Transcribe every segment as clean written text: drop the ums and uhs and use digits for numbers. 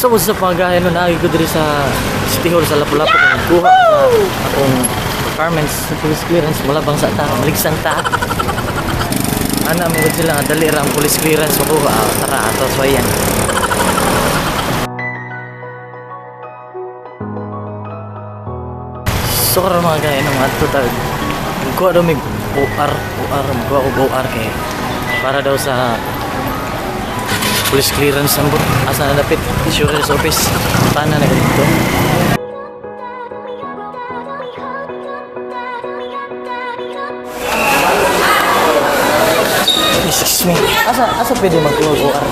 So what's up mga gahe, no, naagi ko diri sa City Hall sa Lapu-Lapu kung kuha sa akong requirements sa police clearance. Mula bang sa ta, maligsan ta. Ana mo gud sila nga dali ra ang police clearance makuha. Ah, tara ato, so ayan. So karon mga gahe, no, adto ta kuha daw mig OR, OR, magkuha og OR kay para daw sa police clearance ang but asa na dapit insurance office pana na dito. Excuse me, asa pwede magkuha og OR?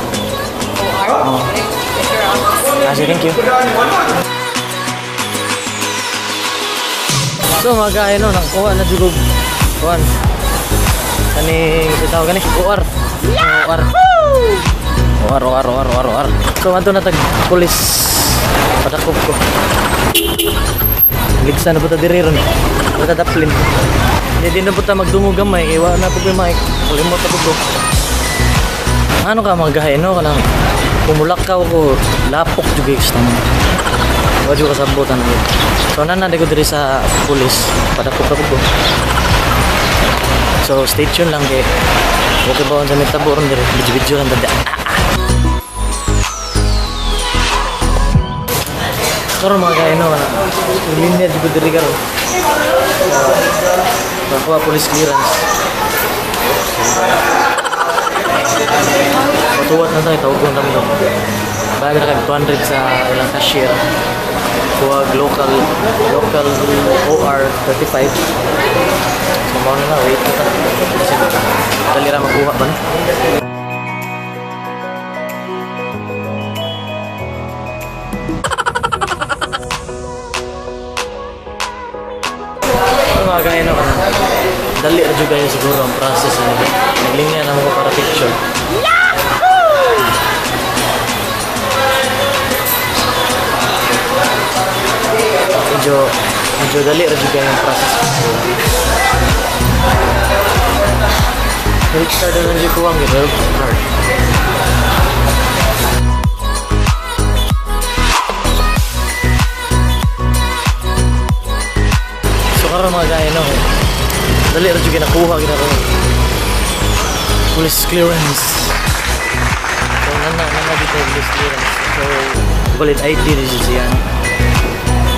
OR? Oh. Ah, sige, thank you. So mga gahe, no, nangkuha na jud og kuan kaning sa tawag gani OR. OR. OR, OR, OR, OR, OR. So adto na tag police padakop ko. Ligsa na po ta diri ron. Wala ta daplin. Hindi din na po ta magdungog gamay kay wa na po koy mic. Kalimot na po ko. Ano ka mga gahe, no, kanang kumulakaw ko lapok jud kay gusto mo. Wa jud kasabotan ko. So nana ko diri sa police padakop ako ko. So stay tuned lang kay okay ba sa mitabo ron diri, video-video lang tanda. Karon mga gahe, no, kana linya jud ko diri karon. Pakuha police clearance. Patuwat na tayo, tawag ko namin doon. Bayad na kami 200 sa ilang cashier. Kuha local OR 35. So mao na na, wait na ta. Kasi dali ra makuha ba no? Mga gaya no, dali ra jud kayo siguro ang process nila. Naglinya na mo para picture. Medyo dali ra jud kayo ang process. Health card na lang jud kuwang gyud, health card. So karon mga gaya no, dali ra jud ginakuha gina karon. Police clearance. So nana dito police clearance. So valid ID ni siya.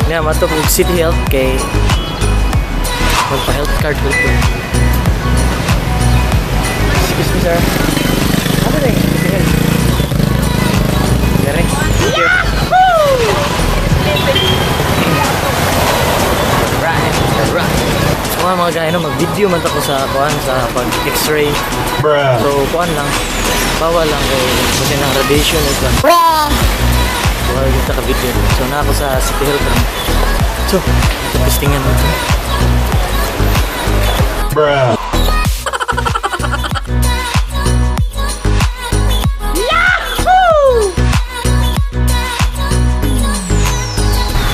Niya mato og City Health kay magpa health card ko ito. Excuse me sir. Ano na yung City Health? Direct. Thank you. Right, right. So mga gaya no, mag-video man ta ko sa kuan sa pag x-ray. So kuan lang, bawal lang kay kasi ng radiation ito. Bawal kita ka video. So na ako sa City Health ron. So, testingan mo ito. Bruh. Yahoo!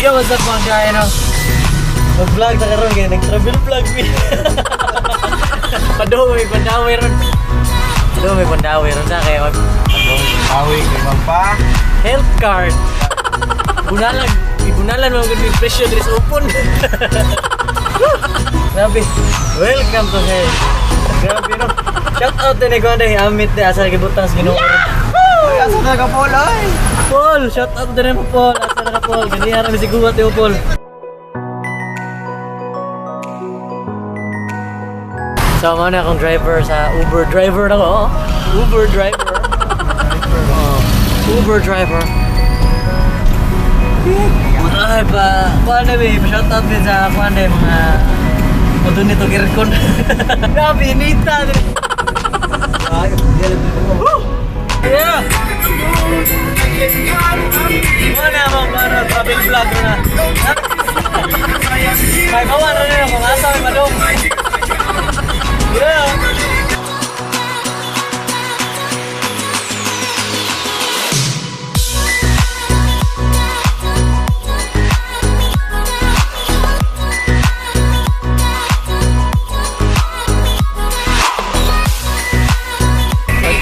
Yo, what's up mga gaya no? Mag-vlog ta karon kay nag-travel vlog mi. Padung may pandaway ron. Padung may pandaway ron sa kay mag Awi kay magpa health card. Bunalan, ibunalan mo gud yung presyo diri sa upon. Grabe. Welcome to hell. Grabe no. Shout out din ko ni Amit ni asa gibutang sa Ginoo. Asa na ka Paul ay. Paul, shout out din mo Paul. Asa na ka Paul? Ganiha ra mi si guwat mo Paul. So, mao na akong driver sa Uber driver na ko. Oh. Uber driver. Oh. Uber driver. Ay pa, kuan na ba, shout out din sa kuan na mga odun nito kirkon. Grabe inita. Yeah. Wala mo para travel vlog na. May bawa na niyo kung asa may madong. Yeah.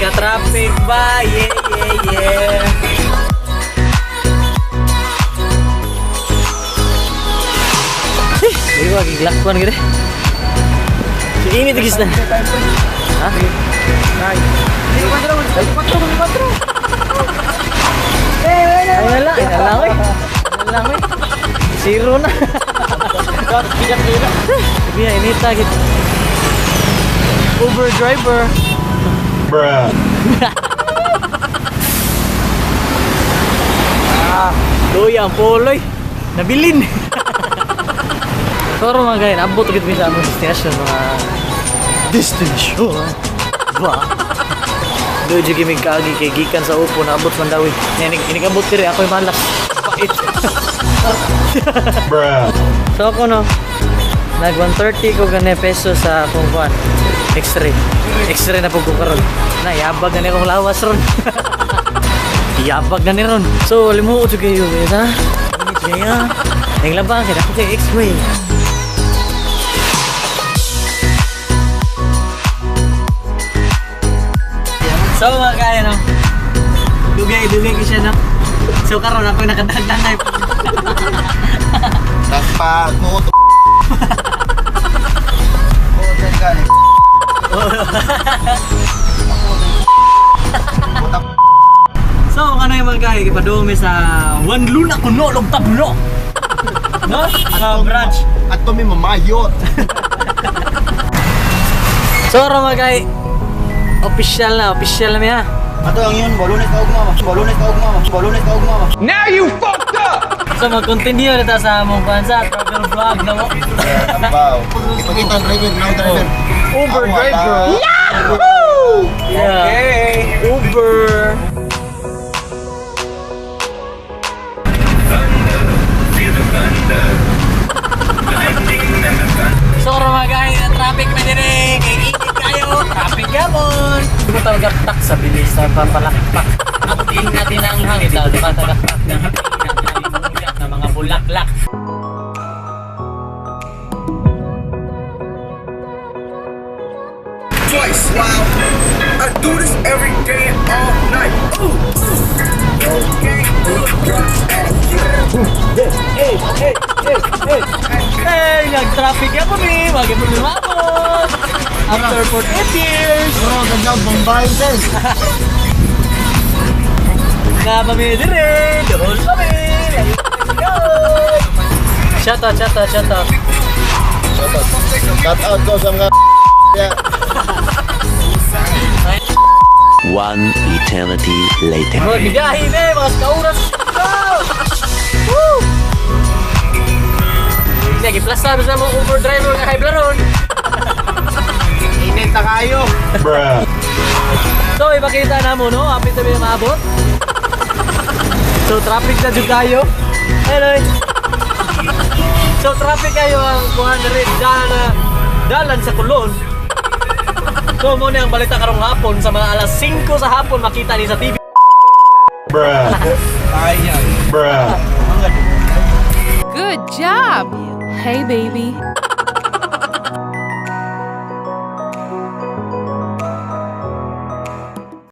Pagka-traffic ba? Yeah, yeah, yeah. Iwa, giglakwan gini. So, init gis na. Ha? Ay, wala. Ay, wala, oy. Wala, oy. Zero na. Sabi na, inita gid. Uber driver. Bruh. Luya ang poloy. Nabilin. Pero mga gayon, abot agad mi sa among destination, mga destination. Ba? Doon jud kami kaagi kay gikan sa Upo naabot Mandawi. Inig inigabot diri ako'y malas. Pait. Bruh. So ako no, nag 130 ko gani peso sa akong kuan. X-ray. X-ray na pud ko karon. Na yabag na ni akong lawas ron. Yabag na ni ron. So limuot jud kayo guys ha. Init kayo. Naglabang kay ako kay X-ray. So mga kaya no. Dugay dugay ko siya no. So karon ako nakadagdag. Nagpa mo to. Oo, gani. So, ano yung mga kaya, ipadumi sa Juan Luna Kuno, Tablo! No? Sa branch. At to mi mamayot. So, ano mga kaya, official na miya. Ato ang yun, balulit ka ugma. Balulit ka ugma. Balulit ka ugma. So, mag-continue na ta sa among kuan sa travel vlog na mo. Wow. Ipakita ang driver, now driver. Uber driver. Yahoo! Yeah. Okay. Uber. So, mga guys, traffic na din eh. Kay init kayo. Traffic yamon. Hindi mo talaga tak sa bilis sa papalakpak. Abutin natin ang hangin. Tumatagaktak ng hangin ng mga bulaklak. Twice. Wow. I do this every day and all night. Ooh. Okay. Hey, hey, hey, hey. Hey, nag-traffic yan kami. Wag mo lumabot. After 48 years. Bro, ganda Bombay sir. Na kami dire. Doon kami. Lagi kami doon. Shout out, shout out, shout out. Shout out. Shout out ko sa mga yeah. One eternity later. Mga bigahin eh, mga kauras. Go! Woo! Lagi plus sabi sa mga Uber driver nga kay Blaron. Init na kayo. Bruh. So, ipakita na mo, no? Apit na may maabot. So, traffic na jud kayo. Hello. So, traffic kayo ang kuhan na rin dalan, dalan sa Kulon. So, mo ang balita karong hapon sa mga alas 5 sa hapon makita ni sa TV. Bruh. Bruh. Good job! Hey, baby.